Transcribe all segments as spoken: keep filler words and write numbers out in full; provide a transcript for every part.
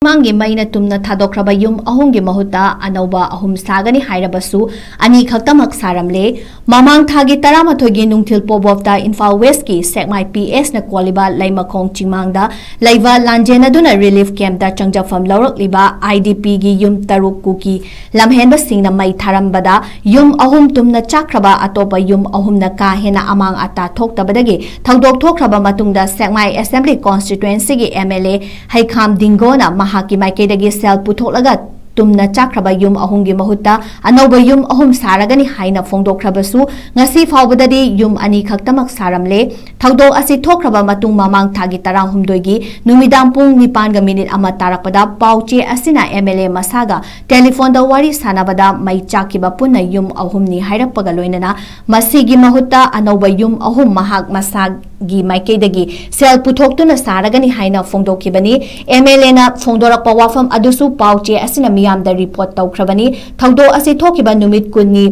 ꯃꯃꯥꯡꯒꯤ ꯃꯩꯅ ꯇꯨꯝꯅ ꯊꯥꯗꯣꯛꯈ꯭ꯔꯕ ꯌꯨꯝ ꯑꯍꯨꯝꯒꯤ ꯃꯍꯨꯠꯇ ꯑꯅꯧꯕ ꯑꯍꯨꯝ ꯁꯥꯒꯅꯤ ꯍꯥꯏꯔꯕꯁꯨ, ꯑꯅꯤ ꯈꯛꯇꯃꯛ ꯁꯥꯔꯝꯂꯦ꯫ ꯃꯃꯥꯡ ꯊꯥꯒꯤ ꯇꯔꯥꯃꯥꯊꯣꯏꯒꯤ ꯅꯨꯡꯊꯤꯜ ꯄꯣꯕꯣꯞꯇ ꯏꯝꯐꯥꯜ ꯋꯦꯁꯀꯤ ꯁꯦꯛꯃꯥꯏ ꯄꯤ ꯑꯦꯁꯅ ꯀꯣꯜꯂꯤꯕ ꯂꯩꯃꯈꯣꯡ ꯆꯤꯡꯃꯥꯡꯗ ꯂꯩꯕ ꯂꯥꯟꯖꯦꯟꯅꯗꯨꯅ ꯔꯤꯂꯤꯐ ꯀꯦꯝꯞꯇ ꯆꯪꯖꯐꯝ ꯂꯧꯔꯛꯂꯤꯕ ꯑꯥꯏ ꯗꯤ ꯄꯤꯒꯤ ꯌꯨꯝ ꯇꯔꯨꯛ ꯀꯨꯀꯤ ꯂꯝꯍꯦꯟꯕꯁꯤꯡꯅ ꯃꯩ ꯊꯥꯔꯝꯕꯗ ꯌꯨꯝ ꯑꯍꯨꯝ ꯇꯨꯝꯅ ꯆꯥꯛꯈ꯭ꯔꯕ, ꯑꯇꯣꯞꯄ ꯌꯨꯝ ꯑꯍꯨꯝꯅ ꯀꯥ ꯍꯦꯟꯅ ꯑꯃꯥꯡ ꯑꯇꯥ ꯊꯣꯛꯇꯕꯗꯒꯤ ꯊꯧꯗꯣꯛ ꯊꯣꯛꯈ꯭ꯔꯕ ꯃꯇꯨꯡꯗ ꯁꯦꯛꯃꯥꯏ ꯑꯦꯁꯦꯝꯕ꯭ꯂꯤ ꯀꯣꯟꯁꯇꯤꯇ꯭ꯋꯦꯟꯁꯤꯒꯤ ꯑꯦꯝ ꯑꯦꯜ ꯑꯦ ꯍꯩꯈꯥꯝ ꯗꯤꯡꯒꯣꯅ ꯃꯍꯥꯛꯀꯤ ꯃꯥꯏꯀꯩꯗꯒꯤ ꯁꯦꯜ ꯄꯨꯊꯣꯛꯂꯒ ꯇꯨꯝꯅ ꯆꯥꯛꯈ꯭ꯔꯕ ꯌꯨꯝ ꯑꯍꯨꯝꯒꯤ ꯃꯍꯨꯠꯇ ꯑꯅꯧꯕ ꯌꯨꯝ ꯑꯍꯨꯝ ꯁꯥꯔꯒꯅꯤ ꯍꯥꯏꯅ ꯐꯣꯡꯗꯣꯛꯈ꯭ꯔꯕꯁꯨ, ꯉꯁꯤ ꯐꯥꯎꯕꯗꯗꯤ ꯌꯨꯝ ꯑꯅꯤ ꯈꯛꯇꯃꯛ ꯁꯥꯔꯝꯂꯦ꯫ ꯊꯧꯗꯣꯛ ꯑꯁꯤ ꯊꯣꯛꯈ꯭ꯔꯕ ꯃꯇꯨꯡ ꯃꯃꯥꯡ ꯊꯥꯒꯤ ꯇꯔꯥꯍꯨꯝꯗꯣꯏꯒꯤ ꯅꯨꯃꯤꯗꯥꯡ ꯄꯨꯡ ꯅꯤꯄꯥꯟꯒ ꯃꯤꯅꯤꯠ ꯑꯃ ꯇꯥꯔꯛꯄꯗ ꯄꯥꯎ ꯆꯦ ꯑꯁꯤꯅ ꯑꯦꯝ ꯑꯦꯜ ꯑꯦ ꯃꯁꯥꯒ ꯇꯦꯂꯤꯐꯣꯟꯗ ꯋꯥꯔꯤ ꯁꯥꯟꯅꯕꯗ ꯃꯩ ꯆꯥꯛꯈꯤꯕ ꯄꯨꯟꯅ ꯌꯨꯝ ꯑꯍꯨꯝꯅꯤ ꯍꯥꯏꯔꯛꯄꯒ ꯂꯣꯏꯅꯅ ꯃꯁꯤꯒꯤ ꯃꯍꯨꯠꯇ ꯑꯅꯧꯕ ꯌꯨꯝ ꯑꯍꯨꯝ ꯃꯍꯥꯛ ꯃꯁꯥꯒꯤ ꯃꯥꯏꯀꯩꯗꯒꯤ ꯁꯦꯜ ꯄꯨꯊꯣꯛꯇꯨꯅ ꯁꯥꯔꯒꯅꯤ ꯍꯥꯏꯅ ꯐꯣꯡꯗꯣꯛꯈꯤꯕꯅꯤ꯫ ꯑꯦꯝ ꯑꯦꯜ ꯑꯦꯅ ꯐꯣꯡꯗꯣꯔꯛꯄ ꯋꯥꯐꯝ ꯑꯗꯨꯁꯨ ꯄꯥꯎ ꯆꯦ ꯑꯁꯤꯅ ꯃꯤꯌꯥꯝꯗ ꯔꯤꯄꯣꯔꯠ ꯇꯧꯈ꯭ꯔꯕꯅꯤ꯫ ꯊꯧꯗꯣꯛ ꯑꯁꯤ ꯊꯣꯛꯈꯤꯕ ꯅꯨꯃꯤꯠ ꯀꯨꯟꯅꯤ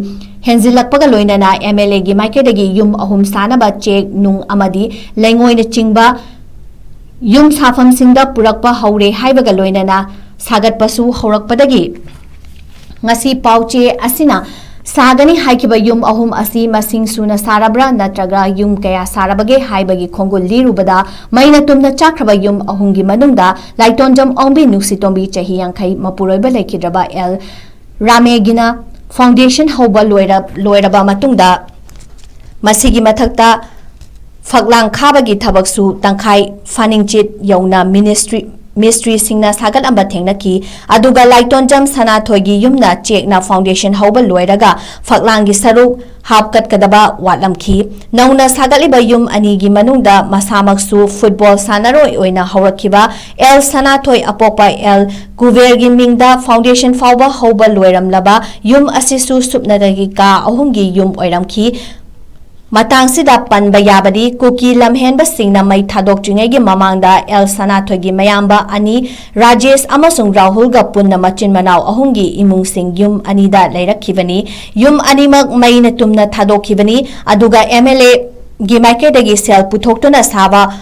ꯍꯦꯟꯖꯤꯜꯂꯛꯄꯒ ꯂꯣꯏꯅꯅ ꯑꯦꯝ ꯑꯦꯜ ꯑꯦꯒꯤ ꯃꯥꯏꯀꯩꯗꯒꯤ ꯌꯨꯝ ꯑꯍꯨꯝ ꯁꯥꯅꯕ ꯆꯦꯛ ꯅꯨꯡ ꯑꯃꯗꯤ ꯂꯩꯉꯣꯏꯅꯆꯤꯡꯕ ꯌꯨꯝ ꯁꯥꯐꯝꯁꯤꯡꯗ ꯄꯨꯔꯛꯄ ꯍꯧꯔꯦ ꯍꯥꯏꯕꯒ ꯂꯣꯏꯅꯅ ꯁꯥꯒꯠꯄꯁꯨ ꯍꯧꯔꯛꯄꯗꯒꯤ ꯉꯁꯤ ꯄꯥꯎ ꯆꯦ ꯑꯁꯤꯅ ꯁꯥꯒꯅꯤ ꯍꯥꯏꯈꯤꯕ ꯌꯨꯝ ꯑꯍꯨꯝ ꯑꯁꯤ ꯃꯁꯤꯡ ꯁꯨꯅ ꯁꯥꯔꯕ꯭ꯔꯥ ꯅꯠꯇ꯭ꯔꯒ ꯌꯨꯝ ꯀꯌꯥ ꯁꯥꯔꯕꯒꯦ ꯍꯥꯏꯕꯒꯤ ꯈꯣꯡꯒꯨꯜ ꯂꯤꯔꯨꯕꯗ, ꯃꯩꯅ ꯇꯨꯝꯅ ꯆꯥꯛꯈ꯭ꯔꯕ ꯌꯨꯝ ꯑꯍꯨꯝꯒꯤ ꯃꯅꯨꯡꯗ ꯂꯥꯏꯇꯣꯟꯖꯝ ꯑꯣꯡꯕꯤ ꯅꯨꯡꯁꯤꯇꯣꯝꯕꯤ ꯆꯍꯤ ꯌꯥꯡꯈꯩ, ꯃꯄꯨꯔꯣꯏꯕ ꯂꯩꯈꯤꯗ꯭ꯔꯕ ꯑꯦꯜ ꯔꯥꯃꯦꯒꯤꯅ ꯐꯥꯎꯟꯗꯦꯁꯟ ꯍꯧꯕ ꯂꯣꯏꯔ-, ꯂꯣꯏꯔꯕ ꯃꯇꯨꯡꯗ, ꯃꯁꯤꯒꯤ ꯃꯊꯛꯇ ꯐꯛꯂꯥꯡ ꯈꯥꯕꯒꯤ ꯊꯕꯛꯁꯨ ꯇꯪꯈꯥꯏ ꯐꯥꯅꯤꯡꯆꯤꯠ ꯌꯧꯅ ꯃꯤꯅꯤꯁꯇ꯭ꯔꯤ, ꯃꯤꯁꯇ꯭ꯔꯤꯁꯤꯡꯅ ꯁꯥꯒꯠꯂꯝꯕ ꯊꯦꯡꯅꯈꯤ꯫ ꯑꯗꯨꯒ ꯂꯥꯏꯇꯣꯟꯖꯝ ꯁꯅꯥꯊꯣꯏꯒꯤ ꯌꯨꯝꯅ ꯆꯦꯛꯅ ꯐꯥꯎꯟꯗꯦꯁꯟ ꯍꯧꯕ ꯂꯣꯏꯔꯒ ꯐꯛꯂꯥꯡꯒꯤ ꯁꯔꯨꯛ ꯍꯥꯞꯀꯠꯀꯗꯕ ꯋꯥꯠꯂꯝꯈꯤ꯫ ꯅꯧꯅ ꯁꯥꯒꯠꯂꯤꯕ ꯌꯨꯝ ꯑꯅꯤꯒꯤ ꯃꯅꯨꯡꯗ ꯃꯁꯥꯃꯛꯁꯨ ꯐꯨꯠꯕꯣꯜ ꯁꯥꯟꯅꯔꯣꯏ ꯑꯣꯏꯅ ꯍꯧꯔꯛꯈꯤꯕ ꯑꯦꯜ ꯁꯅꯥꯊꯣꯏ ꯑꯄꯣꯛꯄ ꯑꯦꯜ ꯀꯨꯕꯦꯔꯒꯤ ꯃꯤꯡꯗ ꯐꯥꯎꯟꯗꯦꯁꯟ ꯐꯥꯎꯕ ꯍꯧꯕ ꯂꯣꯏꯔꯝꯂꯕ ꯌꯨꯝ ꯑꯁꯤꯁꯨ ꯁꯨꯞꯅꯇꯒꯤ ꯀꯥ ꯑꯍꯨꯝꯒꯤ ꯌꯨꯝ ꯑꯣꯏꯔꯝꯈꯤ꯫ ꯃꯇꯥꯡꯁꯤꯗ ꯄꯟꯕ ꯌꯥꯕꯗꯤ, ꯀꯨꯀꯤ ꯂꯝꯍꯦꯟꯕꯁꯤꯡꯅ ꯃꯩ ꯊꯥꯗꯣꯛꯇ꯭ꯔꯤꯉꯩꯒꯤ ꯃꯃꯥꯡꯗ ꯑꯦꯜ ꯁꯅꯥꯊꯣꯏꯒꯤ ꯃꯌꯥꯝꯕ ꯑꯅꯤ, ꯔꯥꯖꯦꯁ ꯑꯃꯁꯨꯡ ꯔꯥꯍꯨꯜꯒ ꯄꯨꯟꯅ ꯃꯆꯤꯟ ꯃꯅꯥꯎ ꯑꯍꯨꯝꯒꯤ ꯏꯃꯨꯡꯁꯤꯡ ꯌꯨꯝ ꯑꯅꯤꯗ ꯂꯩꯔꯛꯈꯤꯕꯅꯤ꯫ ꯌꯨꯝ ꯑꯅꯤꯃꯛ ꯃꯩꯅ ꯇꯨꯝꯅ ꯊꯥꯗꯣꯛꯈꯤꯕꯅꯤ꯫ ꯑꯗꯨꯒ ꯑꯦꯝ ꯑꯦꯜ ꯑꯦꯒꯤ ꯃꯥꯏꯀꯩꯗꯒꯤ ꯁꯦꯜ ꯄꯨꯊꯣꯛꯇꯨꯅ ꯁꯥꯕ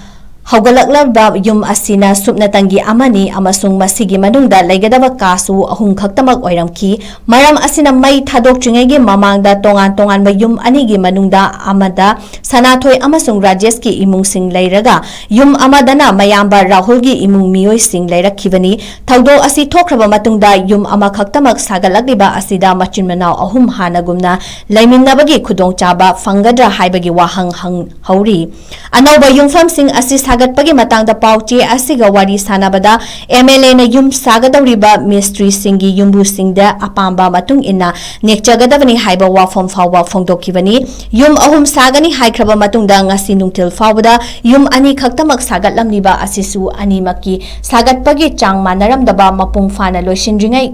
ꯍꯧꯒꯠꯂꯛꯂꯕ ꯌꯨꯝ ꯑꯁꯤꯅ ꯁꯨꯞꯅꯇꯪꯒꯤ ꯑꯃꯅꯤ ꯑꯃꯁꯨꯡ ꯃꯁꯤꯒꯤ ꯃꯅꯨꯡꯗ ꯂꯩꯒꯗꯕ ꯀꯥꯁꯨ ꯑꯍꯨꯝ ꯈꯛꯇꯃꯛ ꯑꯣꯏꯔꯝꯈꯤ꯫ ꯃꯔꯝ ꯑꯁꯤꯅ ꯃꯩ ꯊꯥꯗꯣꯛꯇ꯭ꯔꯤꯉꯩꯒꯤ ꯃꯃꯥꯡꯗ ꯇꯣꯉꯥꯟ ꯇꯣꯉꯥꯟꯕ ꯌꯨꯝ ꯑꯅꯤꯒꯤ ꯃꯅꯨꯡꯗ ꯑꯃꯗ ꯁꯅꯥꯊꯣꯏ ꯑꯃꯁꯨꯡ ꯔꯥꯖꯦꯁꯀꯤ ꯏꯃꯨꯡꯁꯤꯡ ꯂꯩꯔꯒ, ꯌꯨꯝ ꯑꯃꯗꯅ ꯃꯌꯥꯝꯕ ꯔꯥꯍꯨꯜꯒꯤ ꯏꯃꯨꯡ ꯃꯤꯑꯣꯏꯁꯤꯡ ꯂꯩꯔꯛꯈꯤꯕꯅꯤ꯫ ꯊꯧꯗꯣꯛ ꯑꯁꯤ ꯊꯣꯛꯈ꯭ꯔꯕ ꯃꯇꯨꯡꯗ ꯌꯨꯝ ꯑꯃꯈꯛꯇꯃꯛ ꯁꯥꯒꯠꯂꯛꯂꯤꯕ ꯑꯁꯤꯗ ꯃꯆꯤꯟ ꯃꯅꯥꯎ ꯑꯍꯨꯝ ꯍꯥꯟꯅꯒꯨꯝꯅ ꯂꯩꯃꯤꯟꯅꯕꯒꯤ ꯈꯨꯗꯣꯡꯆꯥꯕ ꯐꯪꯒꯗ꯭ꯔꯥ ꯍꯥꯏꯕꯒꯤ ꯋꯥꯍꯪ ꯍꯪꯍꯧꯔꯤ꯫ ꯑꯅꯧꯕ ꯌꯨꯝꯐꯝꯁꯤꯡ ꯑꯁꯤ ꯁꯥꯒꯠꯄꯒꯤ ꯃꯇꯥꯡꯗ ꯄꯥꯎ ꯆꯦ ꯑꯁꯤꯒ ꯋꯥꯔꯤ ꯁꯥꯟꯅꯕꯗ, ꯑꯦꯝ ꯑꯦꯜ ꯑꯦꯅ ꯌꯨꯝ ꯁꯥꯒꯗꯧꯔꯤꯕ ꯃꯤꯁꯇ꯭ꯔꯤꯁꯤꯡꯒꯤ ꯌꯨꯝꯕꯨꯁꯤꯡꯗ ꯑꯄꯥꯝꯕ ꯃꯇꯨꯡ ꯏꯟꯅ ꯅꯦꯛꯆꯒꯗꯕꯅꯤ ꯍꯥꯏꯕ ꯋꯥꯐꯝ ꯐꯥꯎꯕ ꯐꯣꯡꯗꯣꯛꯈꯤꯕꯅꯤ꯫ ꯌꯨꯝ ꯑꯍꯨꯝ ꯁꯥꯒꯅꯤ ꯍꯥꯏꯈ꯭ꯔꯕ ꯃꯇꯨꯡꯗ ꯉꯁꯤ ꯅꯨꯡꯊꯤꯜ ꯐꯥꯎꯕꯗ ꯌꯨꯝ ꯑꯅꯤ ꯈꯛꯇꯃꯛ ꯁꯥꯒꯠꯂꯝꯂꯤꯕ ꯑꯁꯤꯁꯨ ꯑꯅꯤꯃꯛꯀꯤ ꯁꯥꯒꯠꯄꯒꯤ ꯆꯥꯡ ꯃꯥꯟꯅꯔꯝꯗꯕ, ꯃꯄꯨꯡ ꯐꯥꯅ ꯂꯣꯏꯁꯤꯟꯗ꯭ꯔꯤꯉꯩ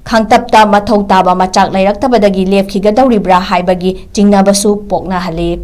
ꯈꯥꯡꯇꯞꯇ ꯃꯊꯧ ꯇꯥꯕ ꯃꯆꯥꯛ ꯂꯩꯔꯛꯇꯕꯗꯒꯤ ꯂꯦꯞꯈꯤꯒꯗꯧꯔꯤꯕ꯭ꯔꯥ ꯍꯥꯏꯕꯒꯤ ꯆꯤꯡꯅꯕꯁꯨ ꯄꯣꯛꯅꯍꯜꯂꯤ꯫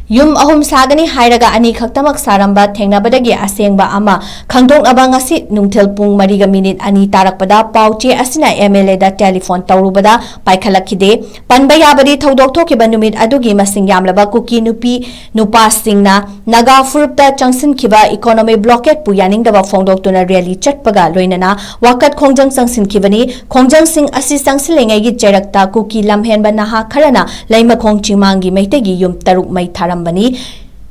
ꯌꯨꯝ ꯑꯍꯨꯝ ꯁꯥꯒꯅꯤ ꯍꯥꯏꯔꯒ ꯑꯅꯤ ꯈꯛꯇꯃꯛ ꯁꯥꯔꯝꯕ ꯊꯦꯡꯅꯕꯗꯒꯤ ꯑꯁꯦꯡꯕ ꯑꯃ ꯈꯪꯗꯣꯛꯅꯕ ꯉꯁꯤ ꯅꯨꯡꯊꯤꯜ ꯄꯨꯡ ꯃꯔꯤꯒ ꯃꯤꯅꯤꯠ ꯑꯅꯤ ꯇꯥꯔꯛꯄꯗ ꯄꯥꯎ ꯆꯦ ꯑꯁꯤꯅ ꯑꯦꯝ ꯑꯦꯜ ꯑꯦꯗ ꯇꯦꯂꯤꯐꯣꯟ ꯇꯧꯔꯨꯕꯗ ꯄꯥꯏꯈꯠꯂꯛꯈꯤꯗꯦ꯫ ꯄꯟꯕ ꯌꯥꯕꯗꯤ, ꯊꯧꯗꯣꯛ ꯊꯣꯛꯈꯤꯕ ꯅꯨꯃꯤꯠ ꯑꯗꯨꯒꯤ ꯃꯁꯤꯡ ꯌꯥꯝꯂꯕ ꯀꯨꯀꯤ ꯅꯨꯄꯤ ꯅꯨꯄꯥꯁꯤꯡꯅ ꯅꯥꯒꯥ ꯐꯨꯔꯨꯞꯇ ꯆꯪꯁꯤꯟꯈꯤꯕ ꯏꯀꯣꯅꯣꯃꯤꯛ ꯕ꯭ꯂꯣꯀꯦꯠꯄꯨ ꯌꯥꯅꯤꯡꯗꯕ ꯐꯣꯡꯗꯣꯛꯇꯨꯅ ꯔꯦꯂꯤ ꯆꯠꯄꯒ ꯂꯣꯏꯅꯅ ꯋꯥꯀꯠ ꯈꯣꯡꯖꯪ ꯆꯪꯁꯤꯟꯈꯤꯕꯅꯤ꯫ ꯈꯣꯡꯖꯪꯁꯤꯡ ꯑꯁꯤ ꯆꯪꯁꯤꯜꯂꯤꯉꯩꯒꯤ ꯆꯩꯔꯛꯇ ꯀꯨꯀꯤ ꯂꯝꯍꯦꯟꯕ ꯅꯍꯥ ꯈꯔꯅ ꯂꯩꯃꯈꯣꯡ ꯆꯤꯡꯃꯥꯡꯒꯤ ꯃꯩꯇꯩꯒꯤ ꯌꯨꯝ ꯇꯔꯨꯛ ꯃꯩ ꯊꯥꯔꯝꯕꯅꯤ꯫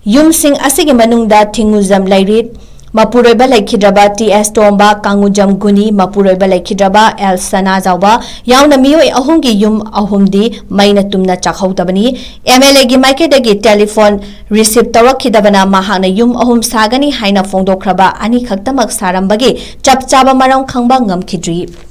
ꯌꯨꯝꯁꯤꯡ ꯑꯁꯤꯒꯤ ꯃꯅꯨꯡꯗ ꯊꯤꯡꯉꯨꯖꯝ ꯂꯩꯔꯤꯠ, ꯃꯄꯨꯔꯣꯏꯕ ꯂꯩꯈꯤꯗ꯭ꯔꯕ ꯇꯤ ꯑꯦꯁ ꯇꯣꯝꯕ, ꯀꯥꯡꯉꯨꯖꯝ ꯒꯨꯅꯤ, ꯃꯄꯨꯔꯣꯏꯕ ꯂꯩꯈꯤꯗ꯭ꯔꯕ ꯑꯦꯜ ꯁꯅꯥꯖꯥꯎꯕ ꯌꯥꯎꯅ ꯃꯤꯑꯣꯏ ꯑꯍꯨꯝꯒꯤ ꯌꯨꯝ ꯑꯍꯨꯝꯗꯤ ꯃꯩꯅ ꯇꯨꯝꯅ ꯆꯥꯛꯍꯧꯗꯕꯅꯤ꯫ ꯑꯦꯝ ꯑꯦꯜ ꯑꯦꯒꯤ ꯃꯥꯏꯀꯩꯗꯒꯤ ꯇꯦꯂꯤꯐꯣꯟ ꯔꯤꯁꯤꯞ ꯇꯧꯔꯛꯈꯤꯗꯕꯅ ꯃꯍꯥꯛꯅ ꯌꯨꯝ ꯑꯍꯨꯝ ꯁꯥꯒꯅꯤ ꯍꯥꯏꯅ ꯐꯣꯡꯗꯣꯛꯈ꯭ꯔꯕ ꯑꯅꯤꯈꯛꯇꯃꯛ ꯁꯥꯔꯝꯕꯒꯤ ꯆꯞ ꯆꯥꯕ ꯃꯔꯝ ꯈꯪꯕ ꯉꯝꯈꯤꯗ꯭ꯔꯤ꯫